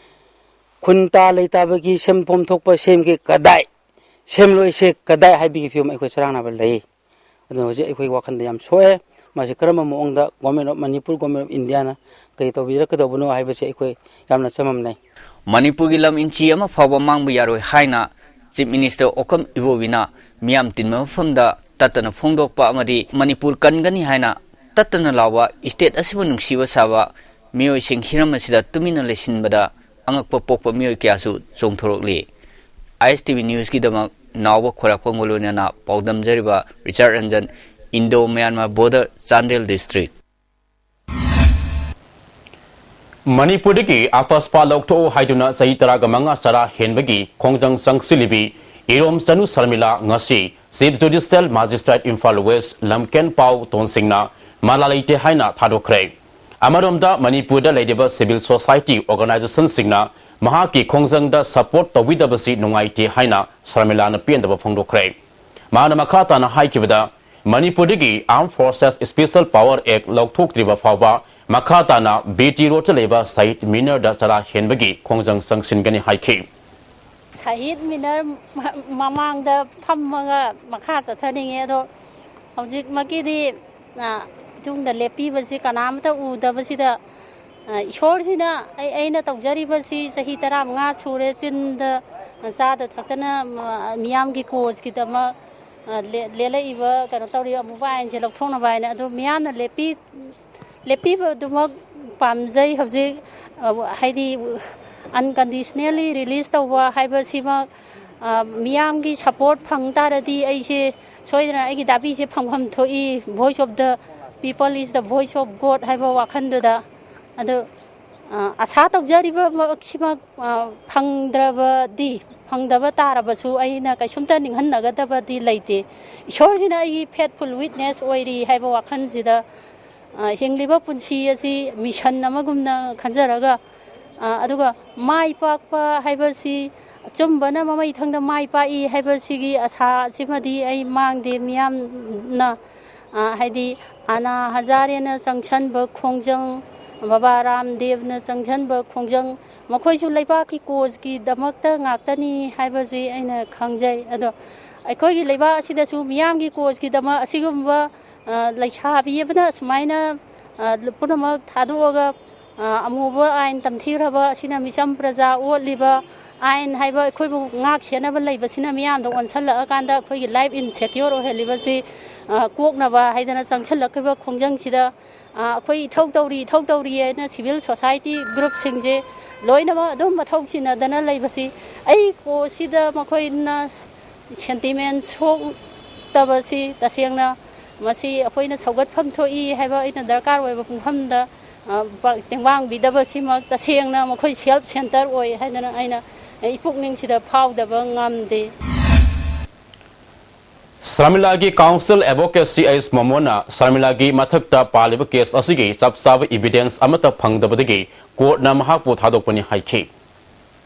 ꯈꯨꯟ ꯇꯥ ꯂꯩꯇꯥꯕꯒꯤ ꯁꯦꯝꯐꯝ ꯊꯣꯛꯄ ꯁꯦꯝꯒꯦ ꯀꯗꯥꯏ, ꯁꯦꯝꯂꯣꯏꯁꯦ ꯀꯗꯥꯏ ꯍꯥꯏꯕꯒꯤ ꯐꯤꯕꯝ ꯑꯩꯈꯣꯏ ꯆꯔꯥꯡꯅꯕ ꯂꯩ꯫ ꯑꯗꯨꯅ ꯍꯧꯖꯤꯛ ꯑꯩꯈꯣꯏꯒꯤ ꯋꯥꯈꯜꯗ ꯌꯥꯝ ꯁꯣꯛꯑꯦ꯫ ꯃꯁꯤ ꯀꯔꯝꯕ ꯃꯑꯣꯡꯗ Government of Manipur, Government of Indiaꯅ ꯀꯔꯤ ꯇꯧꯕꯤꯔꯛꯀꯗꯧꯕꯅꯣ ꯍꯥꯏꯕꯁꯦ ꯑꯩꯈꯣꯏ ꯌꯥꯝꯅ ꯆꯃꯝꯅꯩ꯫ ꯃꯅꯤꯄꯨꯔꯒꯤ ꯂꯝ ꯏꯟꯆꯤ ꯑꯃ ꯐꯥꯎꯕ ꯃꯥꯡꯕ ꯌꯥꯔꯣꯏ ꯍꯥꯏꯅ Chief Minister ꯑꯣꯀꯝ ꯏꯕꯣꯕꯤꯅ ꯃꯤꯌꯥꯝ ꯇꯤꯟꯕ ꯃꯐꯝꯗ ꯇꯠꯇꯅ ꯐꯣꯡꯗꯣꯛꯄ ꯑꯃꯗꯤ ꯃꯅꯤꯄꯨꯔ ꯀꯟꯒꯅꯤ ꯍꯥꯏꯅ ꯇꯠꯇꯅ ꯂꯥꯎꯕ, state ꯑꯁꯤꯕꯨ ꯅꯨꯡꯁꯤꯕ ꯁꯥꯕ ꯃꯤꯑꯣꯏꯁꯤꯡ ꯍꯤꯔꯝ ꯑꯁꯤꯗ ꯇꯨꯃꯤꯟꯅ ꯂꯩꯁꯤꯟꯕꯗ ꯑꯉꯛꯄ ꯄꯣꯛꯄ ꯃꯤꯑꯣꯏ ꯀꯌꯥꯁꯨ ꯆꯣꯡꯊꯣꯔꯛꯂꯤ꯫ ISTV Newsꯀꯤꯗꯃꯛ ꯅꯥꯎꯕ ꯈꯣꯏꯔꯥꯛꯄꯝꯒ ꯂꯣꯏꯅꯅ ꯄꯥꯎꯗꯝꯖꯔꯤꯕ ꯔꯤꯆꯥꯔꯗ Ranjan, Indo Myanmar Border, Chandel District꯫ ꯃꯅꯤꯄꯨꯔꯗꯒꯤ ꯑꯐꯁꯄꯥ ꯂꯧꯊꯣꯛꯎ ꯍꯥꯏꯗꯨꯅ ꯆꯍꯤ ꯇꯔꯥꯒ ꯃꯉꯥ ꯆꯔꯥ ꯍꯦꯟꯕꯒꯤ ꯈꯣꯡꯖꯪ ꯆꯪꯁꯤꯜꯂꯤꯕꯤ ꯏꯔꯣꯝ ꯆꯅꯨ ꯁꯔꯃꯤꯂꯥ ꯉꯁꯤ Chief Judicial Magistrate Imphal West ꯂꯝꯀꯦꯟ ꯄꯥꯎ ꯇꯣꯟꯁꯤꯡꯅ ꯃꯔꯥꯜ ꯂꯩꯇꯦ ꯍꯥꯏꯅ ꯊꯥꯗꯣꯛꯈ꯭ꯔꯦ꯫ ꯑꯃꯔꯣꯝꯗ ꯃꯅꯤꯄꯨꯔꯗ ꯂꯩꯔꯤꯕ civil society organizationꯁꯤꯡꯅ ꯃꯍꯥꯛꯀꯤ ꯈꯣꯡꯖꯪꯗ support ꯇꯧꯕꯤꯗꯕꯁꯤ ꯅꯨꯡꯉꯥꯏꯇꯦ ꯍꯥꯏꯅ ꯁꯔꯃꯤꯂꯥꯅ ꯄꯦꯟꯗꯕ ꯐꯣꯡꯗꯣꯛꯈ꯭ꯔꯦ꯫ ꯃꯥꯅ ꯃꯈꯥ ꯇꯥꯅ ꯍꯥꯏꯈꯤꯕꯗ, ꯃꯅꯤꯄꯨꯔꯗꯒꯤ Armed Forces Special Power Act ꯂꯧꯊꯣꯛꯇ꯭ꯔꯤꯕ ꯐꯥꯎꯕ ꯃꯈꯥ ꯇꯥꯅ BT Roadꯇ ꯂꯩꯕ ꯁꯍꯤꯗ ꯃꯤꯅꯔꯗ ꯆꯔꯥ ꯍꯦꯟꯕꯒꯤ ꯈꯣꯡꯖꯪ ꯆꯪꯁꯤꯟꯒꯅꯤ ꯍꯥꯏꯈꯤ꯫ ꯁꯍꯤꯗ ꯃꯤꯅꯔ ꯃ-, ꯃꯃꯥꯡꯗ ꯐꯝꯃꯒ ꯃꯈꯥ ꯆꯠꯊꯅꯤꯡꯉꯦ, ꯑꯗꯣ ꯍꯧꯖꯤꯛꯃꯛꯀꯤꯗꯤ, ꯑ, ꯏꯇꯨꯡꯗ ꯂꯦꯞꯄꯤꯕꯁꯤ ꯀꯅꯥꯝꯇ ꯎꯗꯕꯁꯤꯗ, ꯑ, ꯏꯁꯣꯔꯁꯤꯅ ꯑꯩ, ꯑꯩꯅ ꯇꯧꯖꯔꯤꯕꯁꯤ ꯆꯍꯤ ꯇꯔꯥꯃꯉꯥ ꯁꯨꯔꯦ, ꯆꯤꯟꯗ ꯆꯥꯗ ꯊꯛꯇꯅ, ꯃ-, ꯃꯤꯌꯥꯝꯒꯤ causeꯀꯤꯗꯃꯛ, ꯑ, ꯂꯦ-, ꯂꯦꯜꯂꯛꯏꯕ, ꯀꯩꯅꯣ ꯇꯧꯔꯤꯕ ꯑꯃꯨꯕ ꯑꯥꯏꯟꯁꯦ ꯂꯧꯊꯣꯛꯅꯕ ꯍꯥꯏꯅ꯫ ꯑꯗꯣ ꯃꯤꯌꯥꯝꯅ ꯂꯦꯞꯄꯤ-, ꯂꯦꯞꯄꯤꯕꯗꯨꯃꯛ ꯄꯥꯝꯖꯩ꯫ ꯍꯧꯖꯤꯛ, ꯑ, ꯍꯥꯏꯗꯤ, unconditionally release ꯇꯧꯕ ꯍꯥꯏꯕꯁꯤꯃꯛ, ꯑ, ꯃꯤꯌꯥꯝꯒꯤ support ꯐꯪ ꯇꯥꯔꯗꯤ ꯑꯩꯁꯦ ꯁꯣꯏꯗꯅ ꯑꯩꯒꯤ ꯗꯥꯕꯤꯁꯦ ꯐꯪꯐꯝ ꯊꯣꯛꯏ, Voice of the People is the Voice of God ꯍꯥꯏꯕ ꯋꯥꯈꯜꯗꯨꯗ꯫ ꯑꯗꯨ, ꯑ, ꯑꯁꯥ ꯇꯧꯖꯔꯤꯕꯃꯛꯁꯤꯃꯛ, ꯑ, ꯐꯪꯗ꯭ꯔꯕꯗꯤ, ꯐꯪꯗꯕ ꯇꯥꯔꯕꯁꯨ ꯑꯩꯅ ꯀꯩꯁꯨꯝꯇ ꯅꯤꯡꯍꯟꯅꯒꯗꯕꯗꯤ ꯂꯩꯇꯦ꯫ ꯏꯁꯣꯔꯁꯤꯅ ꯑꯩꯒꯤ faithful witness ꯑꯣꯏꯔꯤ ꯍꯥꯏꯕ ꯋꯥꯈꯜꯁꯤꯗ, ꯑ, ꯍꯤꯡꯂꯤꯕ ꯄꯨꯟꯁꯤ ꯑꯁꯤ mission ꯑꯃꯒꯨꯝꯅ ꯈꯟꯖꯔꯒ, ꯑ, ꯑꯗꯨꯒ ꯃꯥꯏ ꯄꯥꯛꯄ ꯍꯥꯏꯕꯁꯤ, ꯑꯆꯨꯝꯕꯅ ꯃꯃꯩ ꯊꯪꯗ ꯃꯥꯏ ꯄꯥꯛꯏ ꯍꯥꯏꯕꯁꯤꯒꯤ ꯑꯁꯥ ꯑꯁꯤꯃꯗꯤ ꯑꯩ ꯃꯥꯡꯗꯦ꯫ ꯃꯤꯌꯥꯝꯅ, ꯑ, ꯍꯥꯏꯗꯤ ꯑꯅꯥ ꯍꯖꯥꯔꯦꯅ ꯆꯪꯁꯟꯕ ꯈꯣꯡꯖꯪ, ꯕꯕꯥ ꯔꯥꯝꯗꯦꯕꯅ ꯆꯪꯁꯟꯕ ꯈꯣꯡꯖꯪ, ꯃꯈꯣꯏꯁꯨ ꯂꯩꯕꯥꯛꯀꯤ causeꯀꯤꯗꯃꯛꯇ ꯉꯥꯛꯇꯅꯤ ꯍꯥꯏꯕꯁꯤ ꯑꯩꯅ ꯈꯪꯖꯩ꯫ ꯑꯗꯣ ꯑꯩꯈꯣꯏꯒꯤ ꯂꯩꯕꯥꯛ ꯑꯁꯤꯗꯁꯨ ꯃꯤꯌꯥꯝꯒꯤ causeꯀꯤꯗꯃꯛ ꯑꯁꯤꯒꯨꯝꯕ, ꯑ, ꯂꯩꯁꯥꯕꯤ ꯑꯃꯅ ꯁꯨꯃꯥꯏꯅ, ꯑ, ꯄꯨꯝꯅꯃꯛ ꯊꯥꯗꯣꯛꯑꯒ, ꯑ, ꯑꯃꯨꯕ ꯑꯥꯏꯟ ꯇꯝꯊꯤꯈ꯭ꯔꯕ ꯑꯁꯤꯅ ꯃꯤꯆꯝ ꯄ꯭ꯔꯖꯥ ꯑꯣꯠꯂꯤꯕ, ꯑꯥꯏꯟ ꯍꯥꯏꯕ ꯑꯩꯈꯣꯏꯕꯨ ꯉꯥꯛ ꯁꯦꯟꯅꯕ ꯂꯩꯕꯁꯤꯅ ꯃꯤꯌꯥꯝꯗ ꯑꯣꯟꯁꯤꯜꯂꯛꯑꯀꯥꯟꯗ ꯑꯩꯈꯣꯏꯒꯤ life insecure ꯑꯣꯏꯍꯜꯂꯤꯕꯁꯤ, ꯑ, ꯀꯣꯛꯅꯕ ꯍꯥꯏꯗꯅ ꯆꯪꯁꯤꯜꯂꯛꯈꯤꯕ ꯈꯣꯡꯖꯪꯁꯤꯗ, ꯑ, ꯑꯩꯈꯣꯏ ꯏꯊꯧ ꯇꯧꯔꯤ, ꯏꯊꯧ ꯇꯧꯔꯤ ꯍꯥꯏꯅ civil society groupꯁꯤꯡꯁꯦ ꯂꯣꯏꯅꯃꯛ ꯑꯗꯨꯝ ꯃꯊꯧ ꯆꯤꯟꯅꯗꯅ ꯂꯩꯕꯁꯤ, ꯑꯩ ꯀꯣꯁꯤꯗ ꯃꯈꯣꯏꯅ sentiment ꯁꯣꯛꯇꯕꯁꯤ ꯇꯁꯦꯡꯅ ꯃꯁꯤ ꯑꯩꯈꯣꯏꯅ ꯁꯧꯒꯠꯐꯝ ꯊꯣꯛꯏ ꯍꯥꯏꯕ ꯑꯩꯅ ꯗꯔꯀꯥꯔ ꯑꯣꯏꯕ ꯄꯨꯡꯐꯝꯗ, ꯑ, ꯄ-, ꯇꯦꯡꯕꯥꯡꯕꯤꯗꯕꯁꯤꯃꯛ ꯇꯁꯦꯡꯅ ꯃꯈꯣꯏ self centre ꯑꯣꯏ ꯍꯥꯏꯗꯅ ꯑꯩꯅ, ꯑꯩ ꯄꯨꯛꯅꯤꯡꯁꯤꯗ ꯐꯥꯎꯗꯕ ꯉꯝꯗꯦ꯫ ꯁꯔꯃꯤꯂꯥꯒꯤ counsel advocate C H ꯃꯣꯃꯣꯟꯅ ꯁꯔꯃꯤꯂꯥꯒꯤ ꯃꯊꯛꯇ ꯄꯥꯜꯂꯤꯕ case ꯑꯁꯤꯒꯤ ꯆꯞ ꯆꯥꯕ evidence ꯑꯃꯠꯇ ꯐꯪꯗꯕꯗꯒꯤ courtꯅ ꯃꯍꯥꯛꯄꯨ ꯊꯥꯗꯣꯛꯄꯅꯤ ꯍꯥꯏꯈꯤ꯫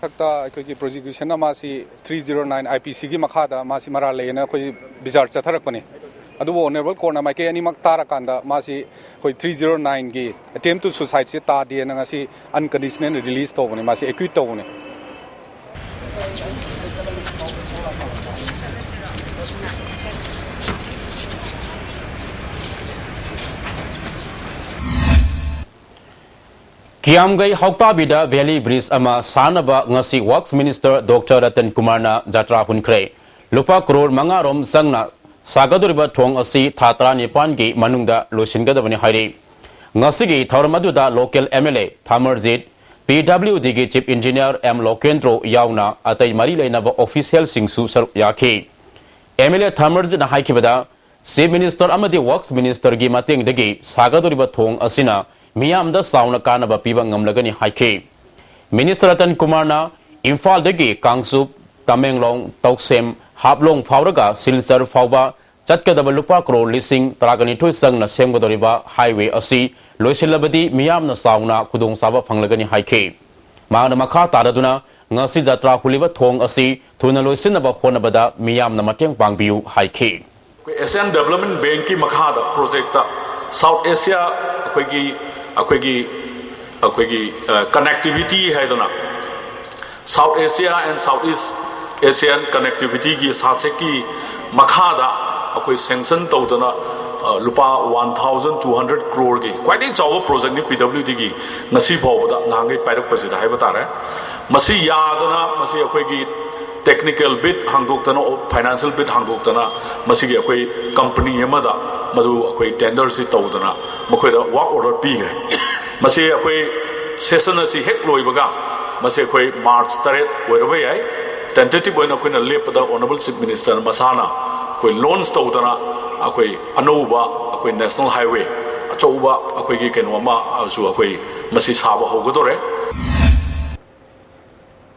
ꯃꯊꯛꯇ ꯑꯩꯈꯣꯏꯒꯤ prosecutionꯅ ꯃꯥꯁꯤ three zero nine IPCꯒꯤ ꯃꯈꯥꯗ ꯃꯥꯁꯤ ꯃꯔꯥꯜ ꯂꯩꯌꯦꯅ ꯑꯩꯈꯣꯏ ꯕꯤꯆꯥꯔ ꯆꯠꯊꯔꯛꯄꯅꯤ꯫ ꯑꯗꯨꯕꯨ Honourable Courtꯅ ꯃꯥꯏꯀꯩ ꯑꯅꯤꯃꯛ ꯇꯥꯔꯀꯥꯟꯗ ꯃꯥꯁꯤ ꯑꯩꯈꯣꯏ three zero nineꯒꯤ attempt to suicideꯁꯤ ꯇꯥꯗꯦꯅ ꯉꯁꯤ unconditional release ꯇꯧꯕꯅꯤ, ꯃꯥꯁꯤ acquit ꯇꯧꯕꯅꯤ꯫ ꯀꯤꯌꯥꯝꯒꯩ ꯍꯧꯇꯥꯕꯤꯗ valley bridge ꯑꯃ ꯁꯥꯅꯕ ꯉꯁꯤ Works Minister Doctor ꯔꯇꯟ ꯀꯨꯃꯥꯔꯅ ꯖꯇ꯭ꯔꯥ ꯍꯨꯟꯈ꯭ꯔꯦ꯫ ꯂꯨꯄꯥ ꯀ꯭ꯔꯣꯔ ꯃꯉꯥ ꯔꯣꯝ ꯆꯪꯅ ꯁꯥꯒꯗꯧꯔꯤꯕ ꯊꯣꯡ ꯑꯁꯤ ꯊꯥ ꯇꯔꯥꯅꯤꯄꯥꯟꯒꯤ ꯃꯅꯨꯡꯗ ꯂꯣꯏꯁꯤꯟꯒꯗꯕꯅꯤ ꯍꯥꯏꯔꯤ꯫ ꯉꯁꯤꯒꯤ ꯊꯧꯔꯝ ꯑꯗꯨꯗ local MLA ꯊꯥꯃꯔꯖꯤꯠ, PWDꯒꯤ Chief Engineer M ꯂꯣꯀꯦꯟꯗ꯭ꯔꯣ ꯌꯥꯎꯅ ꯑꯇꯩ ꯃꯔꯤ ꯂꯩꯅꯕ officialꯁꯤꯡꯁꯨ ꯁꯔꯨꯛ ꯌꯥꯈꯤ꯫ MLA ꯊꯥꯃꯔꯖꯤꯠꯅ ꯍꯥꯏꯈꯤꯕꯗ, Chief Minister ꯑꯃꯗꯤ Works Ministerꯒꯤ ꯃꯇꯦꯡꯗꯒꯤ ꯁꯥꯒꯗꯧꯔꯤꯕ ꯊꯣꯡ ꯑꯁꯤꯅ ꯃꯤꯌꯥꯝꯗ ꯆꯥꯎꯅ ꯀꯥꯟꯅꯕ ꯄꯤꯕ ꯉꯝꯂꯒꯅꯤ ꯍꯥꯏꯈꯤ꯫ Minister ꯔꯇꯟ ꯀꯨꯃꯥꯔꯅ ꯏꯝꯐꯥꯜꯗꯒꯤ ꯀꯥꯡꯆꯨꯞ, ꯇꯃꯦꯡꯂꯣꯡ, ꯇꯧꯁꯦꯝ, ꯍꯥꯞꯂꯣꯡ ꯐꯥꯎꯔꯒ ꯁꯤꯜꯆꯔ ꯐꯥꯎꯕ ꯆꯠꯀꯗꯕ ꯂꯨꯄꯥ ꯀ꯭ꯔꯣꯔ ꯂꯤꯁꯤꯡ ꯇꯔꯥꯒ ꯅꯤꯊꯣꯏ ꯆꯪꯅ ꯁꯦꯝꯒꯗꯧꯔꯤꯕ highway ꯑꯁꯤ ꯂꯣꯏꯁꯤꯜꯂꯕꯗꯤ ꯃꯤꯌꯥꯝꯅ ꯆꯥꯎꯅ ꯈꯨꯗꯣꯡꯆꯥꯕ ꯐꯪꯂꯒꯅꯤ ꯍꯥꯏꯈꯤ꯫ ꯃꯍꯥꯛꯅ ꯃꯈꯥ ꯇꯥꯔꯗꯨꯅ ꯉꯁꯤ ꯖꯇ꯭ꯔꯥ ꯍꯨꯜꯂꯤꯕ ꯊꯣꯡ ꯑꯁꯤ ꯊꯨꯅ ꯂꯣꯏꯁꯤꯟꯅꯕ ꯍꯣꯠꯅꯕꯗ ꯃꯤꯌꯥꯝꯅ ꯃꯇꯦꯡ ꯄꯥꯡꯕꯤꯌꯨ ꯍꯥꯏꯈꯤ꯫ ꯑꯩꯈꯣꯏ Asian Development Bankꯀꯤ ꯃꯈꯥꯗ projectꯇ South Asia ꯑꯩꯈꯣꯏꯒꯤ ꯑꯩꯈꯣꯏꯒꯤ ꯑꯩꯈꯣꯏꯒꯤ connectivity ꯍꯥꯏꯗꯅ South Asia and South East Asian connectivityꯒꯤ ꯁꯥꯁꯦꯛꯀꯤ ꯃꯈꯥꯗ ꯑꯩꯈꯣꯏ sanction ꯇꯧꯗꯅ ꯂꯨꯄꯥ one thousand two hundred crore ꯒꯤ ꯈ꯭ꯋꯥꯏꯗꯒꯤ ꯆꯥꯎꯕ projectꯅꯤ PWDꯒꯤ ꯉꯁꯤ ꯐꯥꯎꯕꯗ ꯅꯍꯥꯟꯈꯩ ꯄꯥꯏꯔꯛꯄꯁꯤꯗ ꯍꯥꯏꯕ ꯇꯥꯔꯦ꯫ ꯃꯁꯤ ꯌꯥꯗꯅ, ꯃꯁꯤ ꯑꯩꯈꯣꯏꯒꯤ technical bid ꯍꯥꯡꯗꯣꯛꯇꯅ, financial bid ꯍꯥꯡꯗꯣꯛꯇꯅ, ꯃꯁꯤꯒꯤ ꯑꯩꯈꯣꯏ company ꯑꯃꯗ ꯃꯗꯨ ꯑꯩꯈꯣꯏ tenderꯁꯤ ꯇꯧꯗꯅ ꯃꯈꯣꯏꯗ work order ꯄꯤꯈ꯭ꯔꯦ꯫ ꯃꯁꯤ ꯑꯩꯈꯣꯏ session ꯑꯁꯤ ꯍꯦꯛ ꯂꯣꯏꯕꯒ, ꯃꯁꯤ ꯑꯩꯈꯣꯏ March ꯇꯔꯦꯠ ꯑꯣꯏꯔꯕ ꯌꯥꯏ, tentative ꯑꯣꯏꯅ ꯑꯩꯈꯣꯏꯅ ꯂꯦꯞꯄꯗ Honourable Chief Minister ꯃꯁꯥꯅ ꯑꯩꯈꯣꯏ launch ꯇꯧꯗꯅ, ꯑꯩꯈꯣꯏ ꯑꯅꯧꯕ ꯑꯩꯈꯣꯏ national highway ꯑꯆꯧꯕ ꯑꯩꯈꯣꯏꯒꯤ ꯀꯩꯅꯣ ꯑꯃꯁꯨ ꯑꯩꯈꯣꯏ ꯃꯁꯤ ꯁꯥꯕ ꯍꯧꯒꯗꯧꯔꯦ꯫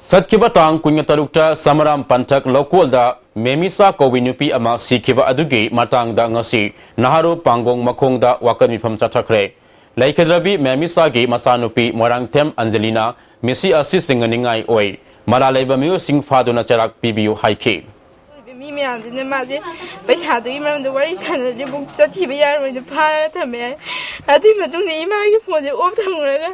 ꯆꯠꯈꯤꯕ ꯇꯥꯡ ꯀꯨꯟꯇꯔꯨꯛꯇ ꯁꯃꯔꯥꯝ ꯄꯟꯊꯛ ꯂꯧꯀꯣꯜꯗ ꯃꯦꯃꯤꯁꯥ ꯀꯧꯕꯤ ꯅꯨꯄꯤ ꯑꯃ ꯁꯤꯈꯤꯕ ꯑꯗꯨꯒꯤ ꯃꯇꯥꯡꯗ ꯉꯁꯤ ꯅꯍꯥꯔꯣꯜ ꯄꯥꯡꯒꯣꯡ ꯃꯈꯣꯡꯗ ꯋꯥꯀꯠ ꯃꯤꯐꯝ ꯆꯠꯊꯈ꯭ꯔꯦ꯫ ꯂꯩꯈꯤꯗ꯭ꯔꯕꯤ ꯃꯦꯃꯤꯁꯥꯒꯤ ꯃꯆꯥꯅꯨꯄꯤ ꯃꯣꯏꯔꯥꯡꯊꯦꯝ ꯑꯟꯖꯂꯤꯅ ꯃꯤꯁꯤ ꯑꯁꯤ ꯆꯤꯡꯅꯅꯤꯡꯉꯥꯏ ꯑꯣꯏ, ꯃꯔꯥꯜ ꯂꯩꯕ ꯃꯤꯑꯣꯏꯁꯤꯡ ꯐꯥꯗꯨꯅ ꯆꯩꯔꯥꯛ ꯄꯤꯕꯤꯌꯨ ꯍꯥꯏꯈꯤ꯫ ꯃꯤ ꯃꯌꯥꯝꯁꯤꯅ ꯃꯥꯁꯦ ꯄꯩꯁꯥꯗꯨꯒꯤ ꯃꯔꯝꯗ ꯋꯥꯔꯤ ꯁꯥꯟꯅꯗ꯭ꯔꯤꯕꯨꯛ ꯆꯠꯈꯤꯕ ꯌꯥꯔꯣꯏꯅ ꯐꯥꯔꯒ ꯊꯝꯃꯦ ꯍꯥꯏ꯫ ꯑꯗꯨꯒꯤ ꯃꯇꯨꯡꯗ ꯏꯃꯥꯒꯤ ꯐꯣꯟꯁꯦ off ꯊꯝꯈ꯭ꯔꯒ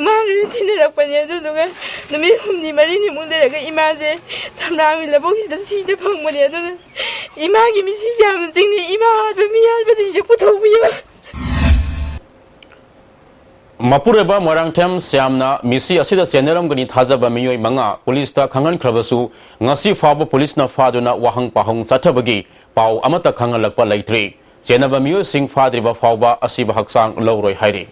ꯃꯥꯒ ꯊꯤꯅꯔꯛꯄꯅꯦ꯫ ꯑꯗꯨꯗꯨꯒ ꯅꯨꯃꯤꯠ ꯍꯨꯝꯅꯤ ꯃꯔꯤꯅꯤꯃꯨꯛ ꯂꯩꯔꯒ ꯏꯃꯥꯁꯦ ꯁꯝꯂꯥꯡꯒꯤ ꯂꯧꯕꯨꯛꯁꯤꯗ ꯁꯤꯗ ꯐꯪꯕꯅꯦ꯫ ꯑꯗꯨꯅ ꯏꯃꯥꯒꯤ ꯃꯤꯁꯤꯁꯦ ꯌꯥꯝꯅ ꯆꯤꯡꯅꯩ꯫ ꯏꯃꯥ ꯍꯥꯠꯄ ꯃꯤ ꯍꯥꯠꯄꯁꯤꯡꯁꯦ ꯄꯨꯊꯣꯛꯄꯤꯌꯨ꯫ ꯃꯄꯨꯔꯣꯏꯕ ꯃꯣꯏꯔꯥꯡꯊꯦꯝ ꯁ꯭ꯌꯥꯝꯅ ꯃꯤꯁꯤ ꯑꯁꯤꯗ ꯆꯦꯟꯅꯔꯝꯒꯅꯤ ꯊꯥꯖꯕ ꯃꯤꯑꯣꯏ ꯃꯉꯥ ꯄꯨꯂꯤꯁꯇ ꯈꯪꯍꯟꯈ꯭ꯔꯕꯁꯨ, ꯉꯁꯤ ꯐꯥꯎꯕ ꯄꯨꯂꯤꯁꯅ ꯐꯥꯗꯨꯅ ꯋꯥꯍꯪ ꯄꯥꯎꯍꯪ ꯆꯠꯊꯕꯒꯤ ꯄꯥꯎ ꯑꯃꯠꯇ ꯈꯪꯍꯜꯂꯛꯄ ꯂꯩꯇ꯭ꯔꯤ꯫ ꯆꯦꯟꯅꯕ ꯃꯤꯑꯣꯏꯁꯤꯡ ꯐꯥꯗ꯭ꯔꯤꯕ ꯐꯥꯎꯕ ꯑꯁꯤꯕ ꯍꯛꯆꯥꯡ ꯂꯧꯔꯣꯏ ꯍꯥꯏꯔꯤ꯫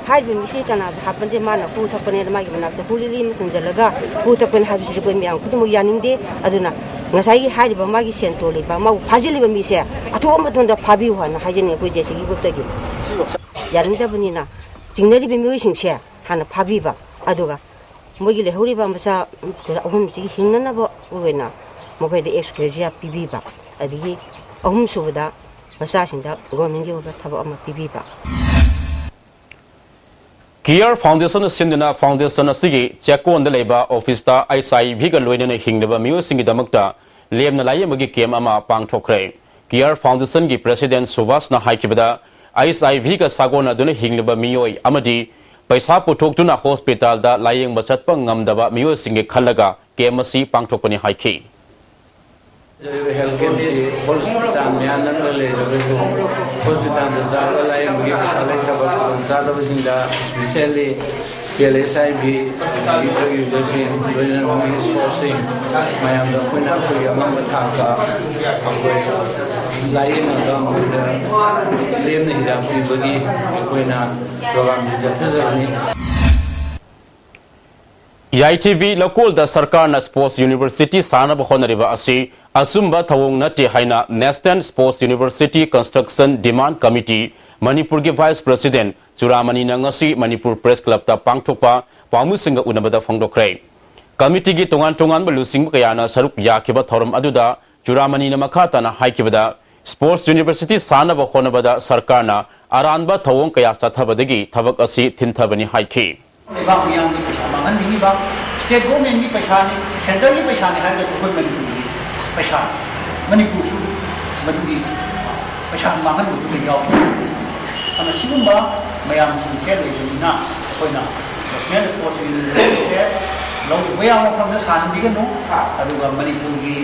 ꯍꯥꯏꯔꯤꯕ ꯃꯤꯁꯤ ꯀꯅꯥꯁꯨ ꯍꯥꯞꯄꯟꯗꯦ꯫ ꯃꯥꯅ ꯍꯨ ꯊꯛꯄꯅꯦꯅ ꯃꯥꯒꯤ ꯃꯅꯥꯛꯇ ꯍꯨ ꯂꯤꯂꯤ ꯑꯃ ꯊꯝꯖꯤꯜꯂꯒ ꯍꯨ ꯊꯛꯄꯅꯦ ꯍꯥꯏꯕꯁꯤꯗꯤ ꯑꯩꯈꯣꯏ ꯃꯌꯥꯝ ꯈꯨꯗꯤꯡꯃꯛ ꯌꯥꯅꯤꯡꯗꯦ꯫ ꯑꯗꯨꯅ ꯉꯁꯥꯏꯒꯤ ꯍꯥꯏꯔꯤꯕ ꯃꯥꯒꯤ ꯁꯦꯟ ꯇꯣꯜꯂꯤꯕ, ꯃꯥꯕꯨ ꯐꯥꯖꯤꯜꯂꯤꯕ ꯃꯤꯁꯦ ꯑꯊꯨꯕ ꯃꯇꯝꯗ ꯐꯥꯕꯤꯌꯨ ꯍꯥꯏꯅ ꯍꯥꯏꯖꯅꯤꯡꯉꯤ ꯑꯩꯈꯣꯏ ꯖꯦ ꯁꯤꯒꯤ ꯒ꯭ꯔꯨꯞꯇꯒꯤ꯫ ꯌꯥꯅꯤꯡꯗꯕꯅꯤꯅ ꯆꯤꯡꯅꯔꯤꯕ ꯃꯤꯑꯣꯏꯁꯤꯡꯁꯦ ꯍꯥꯟꯅ ꯐꯥꯕꯤꯕ, ꯑꯗꯨꯒ ꯃꯣꯏꯒꯤ ꯂꯩꯍꯧꯔꯤꯕ ꯃꯆꯥ ꯑꯍꯨꯝꯁꯤꯒꯤ ꯍꯤꯡꯅꯅꯕ ꯑꯣꯏꯅ ꯃꯈꯣꯏꯗ ꯑꯦꯛꯁꯒ꯭ꯔꯦꯖꯤꯌꯥ ꯄꯤꯕꯤꯕ, ꯑꯗꯒꯤ ꯑꯍꯨꯝꯁꯨꯕꯗ ꯃꯆꯥꯁꯤꯡꯗ ꯒꯣꯔꯃꯦꯟꯒꯤ ꯑꯣꯏꯕ ꯊꯕꯛ ꯑꯃ ꯄꯤꯕꯤꯕ꯫ ꯀꯤꯌꯔ ꯐꯥꯎꯟꯗꯦꯁꯟꯅ ꯁꯤꯟꯗꯨꯅ ꯐꯥꯎꯟꯗꯦꯁꯟ ꯑꯁꯤꯒꯤ ꯆꯦꯛꯀꯣꯟꯗ ꯂꯩꯕ ꯑꯣꯐꯤꯁꯇ ꯑꯩꯆ ꯑꯥꯏ ꯚꯤꯒ ꯂꯣꯏꯅꯅ ꯍꯤꯡꯂꯤꯕ ꯃꯤꯑꯣꯏꯁꯤꯡꯒꯤꯗꯃꯛꯇ ꯂꯦꯝꯅ ꯂꯥꯌꯦꯡꯕꯒꯤ ꯀꯦꯝ ꯑꯃ ꯄꯥꯡꯊꯣꯛꯈ꯭ꯔꯦ꯫ ꯀꯤꯌꯔ ꯐꯥꯎꯟꯗꯦꯁꯟꯒꯤ ꯄ꯭ꯔꯦꯁꯤꯗꯦꯟꯠ ꯁꯨꯚꯥꯁꯅ ꯍꯥꯏꯈꯤꯕꯗ, ꯑꯩꯆ ꯑꯥꯏ ꯚꯤꯒ ꯁꯥꯒꯣꯟꯅꯗꯨꯅ ꯍꯤꯡꯂꯤꯕ ꯃꯤꯑꯣꯏ ꯑꯃꯗꯤ ꯄꯩꯁꯥ ꯄꯨꯊꯣꯛꯇꯨꯅ ꯍꯣꯁꯄꯤꯇꯥꯜꯗ ꯂꯥꯌꯦꯡꯕ ꯆꯠꯄ ꯉꯝꯗꯕ ꯃꯤꯑꯣꯏꯁꯤꯡꯒꯤ ꯈꯜꯂꯒ ꯀꯦꯝ ꯑꯁꯤ ꯄꯥꯡꯊꯣꯛꯄꯅꯤ ꯍꯥꯏꯈꯤ꯫ ꯍꯦꯜꯊ ꯀꯦꯝꯞꯁꯤ ꯍꯣꯁꯄꯤꯇꯥꯜ ꯃꯌꯥꯝ ꯅꯛꯅ ꯂꯩꯔꯒꯁꯨ, ꯍꯣꯁꯄꯤꯇꯥꯜꯗ ꯆꯠꯂꯒ ꯂꯥꯌꯦꯡꯕꯒꯤ ꯄꯩꯁꯥ ꯂꯩꯇꯕ ꯈꯨꯗꯣꯡꯆꯥꯗꯕꯁꯤꯡꯗ, ꯏꯁꯄꯤꯁꯦꯜꯂꯤ ꯄꯤ ꯑꯦꯜ ꯑꯩꯆ ꯑꯥꯏ ꯚꯤ ꯗ꯭ꯔꯒ ꯌꯨꯖꯔꯁꯤꯡ, ꯂꯣꯏꯅꯅ ꯃꯣꯏꯒꯤ ꯏꯁꯄꯣꯔꯠꯁꯤꯡ ꯃꯌꯥꯝꯗ ꯑꯩꯈꯣꯏꯅ ꯑꯩꯈꯣꯏꯒꯤ ꯑꯉꯝꯕ ꯊꯥꯛꯇ ꯑꯩꯈꯣꯏ ꯂꯥꯌꯦꯡꯉꯒ ꯃꯣꯏꯗ ꯂꯦꯝꯅ ꯍꯤꯗꯥꯛ ꯄꯤꯕꯒꯤ ꯑꯩꯈꯣꯏꯅ ꯄ꯭ꯔꯣꯒ꯭ꯔꯥꯝꯁꯤ ꯆꯠꯊꯖꯕꯅꯤ꯫ ꯌꯥꯏꯊꯤꯕꯤ ꯂꯧꯀꯣꯜꯗ ꯁꯔꯀꯥꯔꯅ ꯁ꯭ꯄꯣꯔꯠꯁ ꯌꯨꯅꯤꯚꯔꯁꯤꯇꯤ ꯁꯥꯅꯕ ꯍꯣꯠꯅꯔꯤꯕ ꯑꯁꯤ ꯑꯆꯨꯝꯕ ꯊꯧꯑꯣꯡ ꯅꯠꯇꯦ ꯍꯥꯏꯅ national sports university construction demand committee ꯃꯅꯤꯄꯨꯔꯒꯤ ꯚꯥꯏꯁ ꯄ꯭ꯔꯁꯤꯗꯦꯟꯠ ꯆꯨꯔꯥꯃꯅꯤꯅ ꯉꯁꯤ ꯃꯅꯤꯄꯨꯔ ꯄ꯭ꯔꯦꯁ ꯀ꯭ꯂꯕꯇ ꯄꯥꯡꯊꯣꯛꯄ ꯄꯥꯎꯃꯤꯁꯤꯡꯒ ꯎꯅꯕꯗ ꯐꯣꯡꯗꯣꯛꯈ꯭ꯔꯦ꯫ ꯀꯃꯤꯇꯤꯒꯤ ꯇꯣꯉꯥꯟ ꯇꯣꯉꯥꯟꯕ ꯂꯨꯆꯤꯡꯕ ꯀꯌꯥꯅ ꯁꯔꯨꯛ ꯌꯥꯈꯤꯕ ꯊꯧꯔꯝ ꯑꯗꯨꯗ ꯆꯨꯔꯥꯃꯅꯤꯅ ꯃꯈꯥ ꯇꯥꯅ ꯍꯥꯏꯈꯤꯕꯗ, ꯁ꯭ꯄꯣꯔꯠꯁ ꯌꯨꯅꯤꯚꯔꯁꯤꯇꯤ ꯁꯥꯅꯕ ꯍꯣꯠꯅꯕꯗ ꯁꯔꯀꯥꯔꯅ ꯑꯔꯥꯟꯕ ꯊꯧꯑꯣꯡ ꯀꯌꯥ ꯆꯠꯊꯕꯗꯒꯤ ꯊꯕꯛ ꯑꯁꯤ ꯊꯤꯟꯊꯕꯅꯤ ꯍꯥꯏꯈꯤ꯫ ꯂꯩꯕꯥꯛ ꯃꯤꯌꯥꯝꯒꯤ ꯄꯩꯁꯥ ꯃꯥꯡꯍꯟꯕꯤꯔꯤꯕ, ꯁ꯭ꯇꯦꯠ ꯒꯣꯔꯃꯦꯟꯒꯤ ꯄꯩꯁꯥꯅꯤ, ꯁꯦꯟꯇꯔꯒꯤ ꯄꯩꯁꯥꯅꯤ ꯍꯥꯏꯔꯒꯁꯨ ꯑꯩꯈꯣꯏ ꯃꯅꯤꯄꯨꯔꯒꯤ ꯄꯩꯁꯥ, ꯃꯅꯤꯄꯨꯔꯁꯨ ꯃꯗꯨꯒꯤ ꯄꯩꯁꯥ ꯃꯥꯡꯍꯟꯕꯗꯨꯗ ꯌꯥꯎꯏ꯫ ꯑꯗꯨꯅ ꯁꯤꯒꯨꯝꯕ ꯃꯌꯥꯝꯁꯤꯡꯁꯦ ꯂꯩꯕꯅꯤꯅ ꯑꯩꯈꯣꯏꯅ ꯅꯦꯁꯅꯦꯜ ꯁ꯭ꯄꯣꯔꯠꯁ ꯌꯨꯅꯤꯌꯟꯁꯦ ꯂꯧꯔꯨꯕ ꯌꯥꯕ ꯃꯐꯝꯗ ꯁꯥꯍꯟꯕꯤꯒꯅꯨ, ꯑꯗꯨꯒ ꯃꯅꯤꯄꯨꯔꯒꯤ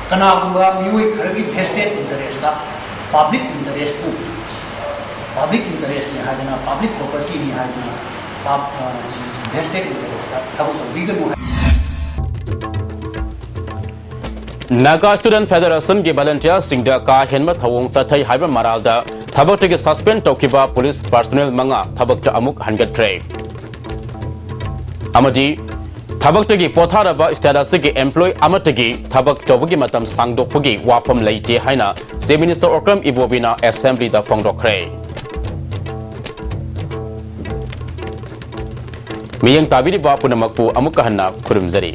ꯀꯅꯥꯒꯨꯝꯕ ꯃꯤꯑꯣꯏ ꯈꯔꯒꯤ ꯚꯦꯁꯇꯦꯠ ꯏꯟꯇꯔꯦꯁꯇ, ꯄꯕ꯭ꯂꯤꯛ ꯏꯟꯇꯔꯦꯁꯄꯨ, ꯄꯕ꯭ꯂꯤꯛ ꯏꯟꯇꯔꯦꯁꯅꯤ ꯍꯥꯏꯗꯅ, ꯄꯕ꯭ꯂꯤꯛ ꯄ꯭ꯔꯣꯄꯔꯇꯤꯅꯤ ꯍꯥꯏꯗꯅ, ꯄꯕ-, ꯑ, ꯚꯦꯁꯇꯦꯠ ꯏꯟꯇꯔꯦꯁꯇ ꯊꯕꯛ ꯇꯧꯕꯤꯒꯅꯨ ꯍꯥꯏ꯫ ꯅꯥꯒꯥ ꯁ꯭ꯇꯨꯗꯦꯟꯠ ꯐꯦꯗꯔꯦꯁꯟꯒꯤ ꯚꯣꯂꯨꯟꯇꯤꯌꯔꯁꯤꯡꯗ ꯀꯥ ꯍꯦꯟꯕ ꯊꯧꯑꯣꯡ ꯆꯠꯊꯩ ꯍꯥꯏꯕ ꯃꯔꯥꯜꯗ ꯊꯕꯛꯇꯒꯤ ꯁꯁꯄꯦꯟ ꯇꯧꯈꯤꯕ ꯄꯨꯂꯤꯁ ꯄꯔꯁꯣꯅꯦꯜ ꯃꯉꯥ ꯊꯕꯛꯇ ꯑꯃꯨꯛ ꯍꯟꯒꯠꯈ꯭ꯔꯦ꯫ ꯑꯃꯗꯤ ꯊꯕꯛꯇꯒꯤ ꯄꯣꯊꯥꯔꯕ ꯁ꯭ꯇꯦꯠ ꯑꯁꯤꯒꯤ ꯑꯦꯝꯄ꯭ꯂꯣꯌꯤ ꯑꯃꯠꯇꯒꯤ ꯊꯕꯛ ꯇꯧꯕꯒꯤ ꯃꯇꯝ ꯁꯥꯡꯗꯣꯛꯄꯒꯤ ꯋꯥꯐꯝ ꯂꯩꯇꯦ ꯍꯥꯏꯅ ꯆꯤꯐ ꯃꯤꯅꯤꯁꯇꯔ ꯑꯣꯀ꯭ꯔꯝ ꯏꯕꯣꯕꯤꯅ ꯑꯦꯁꯦꯝꯕ꯭ꯂꯤꯗ ꯐꯣꯡꯗꯣꯛꯈ꯭ꯔꯦ꯫ ꯃꯤꯠꯌꯦꯡ ꯇꯥꯕꯤꯔꯤꯕ ꯄꯨꯝꯅꯃꯛꯄꯨ ꯑꯃꯨꯛꯀ ꯍꯟꯅ ꯈꯨꯔꯨꯝꯖꯔꯤ꯫